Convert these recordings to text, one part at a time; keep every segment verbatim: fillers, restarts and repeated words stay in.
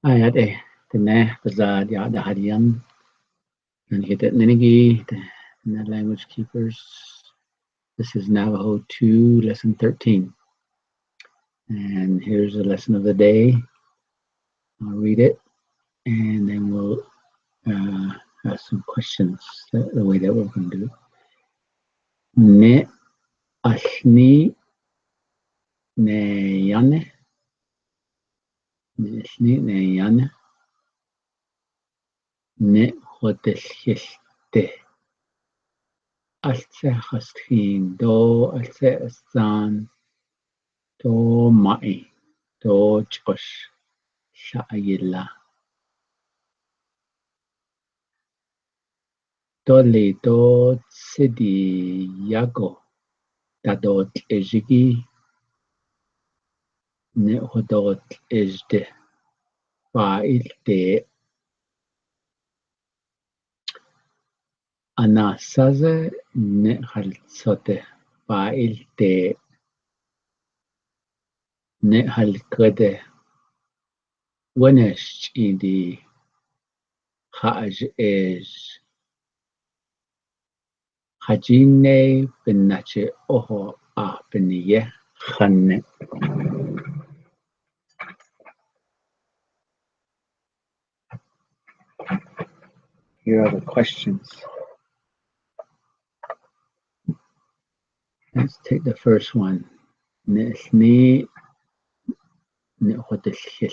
Ayat eh, tene, tazat ya daharian. And kita nenegi, the Language Keepers. This is Navajo two, lesson thirteen. And here's the lesson of the day. I'll read it, and then we'll, uh, have some questions, the, the way that we're gonna do it. Ne alni ne yane. Ne alni ne yane. Ne hotel hilte. Alse hasthin do, alse asan do mai, do chos, sa ayila. Doli do sidi yago, da do tlejigi, ne ho do tlejde, ba ilte. Anasaze ne halsote, ba ilte, ne halkede, wenesh idi, haj ej. Hajine penache oho a peniye hanne. Here are the questions. Let's take the first one. Ne alni ne hotel hil.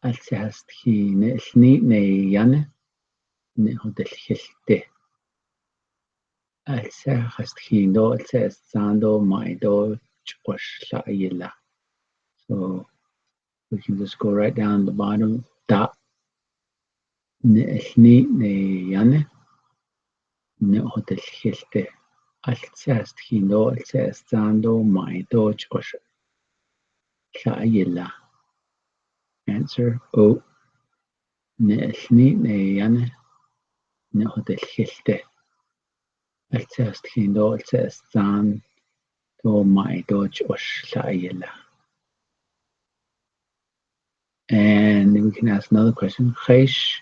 Alse hasthin ne alni ne yane. Ne hotel hilte. Alse hasthin do, alse asan do, mai do, chos la ayila. So we can just go right down the bottom. Da ne alni ne yane. Ne hotel hilte. Alse hasthin do, alse asan do, mai do, chos la ayila. Answer, o. Ne alni ne yane, ne hotel hilte. Alse hasthin do, alse asan do, mai do, chos la ayila. And we can ask another question. Heish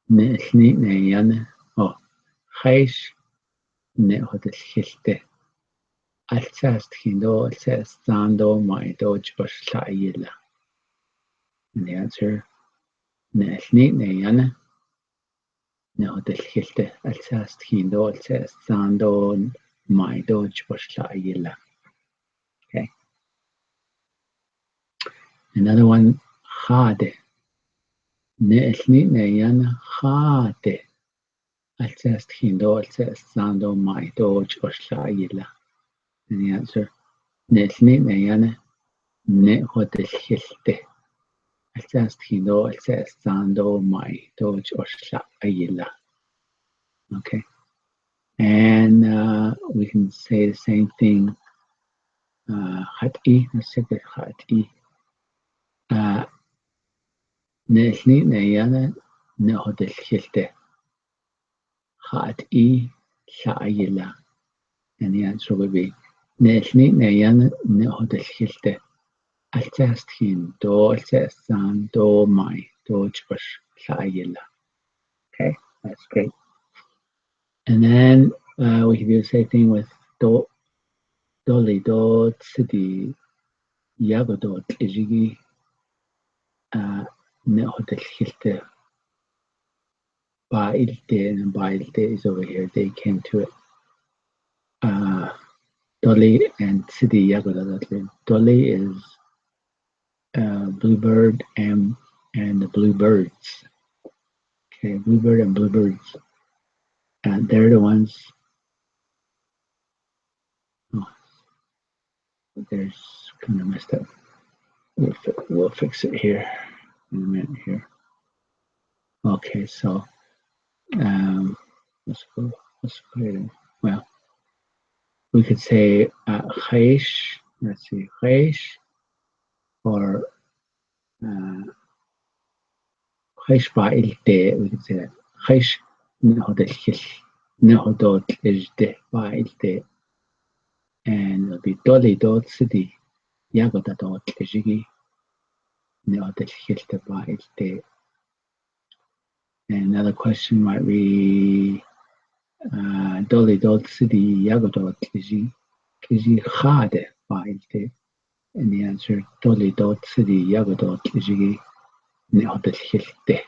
ne alni ne yane. Oh, heish ne hotel hilte. Alse hasthin do, alse asan do, mai do, chos la ayila. And the answer, ne alni ne yane, ne hotel hilte. Alse hasthin do, alse asan do, mai do, chos la ayila. Okay. Another one, hade. Ne alni ne yane, hade. Alse hasthin do, alse asan do, mai do, chos la ayila. And the answer, ne alni ne yane, ne hotel hilte. Alse hasthin do, alse asan do, mai do, chos la ayila. Okay. And, uh, we can say the same thing. Uh, hat i, let's take the hat i. Uh, ne alni ne yane, ne hotel hilte. Hat i la ayila. And the answer would be, ne alni ne yane, ne hotel hilte. Alse hasthin do, alse asan do, mai do, chos la ayila. Okay, that's great. And then, uh, we can do the same thing with do, doli do sidi yago do tlejigi, uh, ne hotel hilte. Ba ilte, and ba ilte is over here. They came to it. Uh, doli and sidi yago do tlejigi. Doli is, uh, bluebird and, and the bluebirds. Okay, bluebird and bluebirds. And they're the ones. Oh, there's kind of messed up. We'll, fi- we'll fix it here in a minute here. Okay, so, um, let's go. Let's go ahead and, well, we could say, uh, heish. Let's see, heish or, uh, heish ba ilte, we can say that. Heish ne hotel hil, ne hotel ejde ba ilte. And it'll be doli do sidi yago da dot lejigi, ne o da lhil te ba il te. And another question might be, uh, doli dot sidi yago dot lejigi, lejigi khade ba il te. And the answer, doli dot sidi yago dot lejigi, ne o da lhil te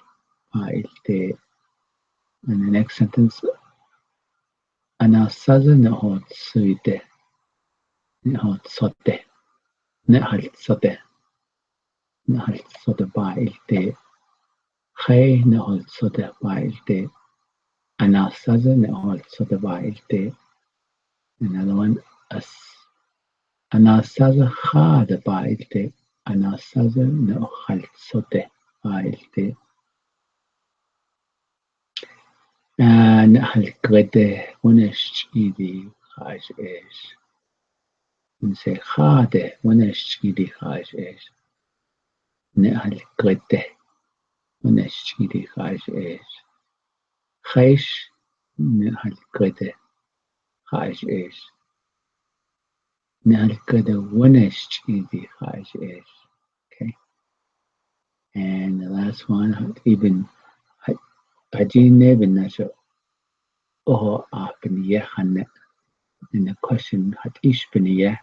ba il te. And the next sentence, Anastasia ne o sui te, ne o so te, ne hal so te, ne hal so te ba il te. Khai ne o so te ba il te. Anastasia ne o so te ba il te. Another one, as Anastasia khade ba il te. Anastasia ne o hal so te ba il te. Ah, ne hal kede, wene shidi khash esh. Nse khade, wene shidi khash esh. Ne hal kede, wene shidi khash esh. Khaish, ne hal kede khash esh. Ne hal kede wene shidi khash esh. Okay. And the last one, hat ibn, hat, hajine bin nasho oho ah bin ye hanne. In the question, hat ish bin ye.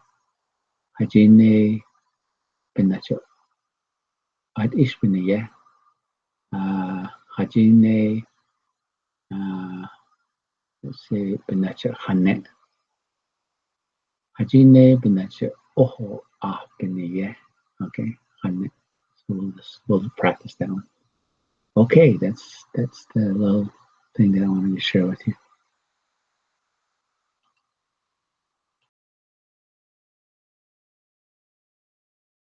Hajine bin nasho, hat ish bin ye. Ah, hajine, ah, let's say, bin nasho hanne. Hajine bin nasho oho ah bin ye. Okay, hanne. So we'll, just, we'll practice that one. Okay, that's, that's the little thing that I wanted to share with you.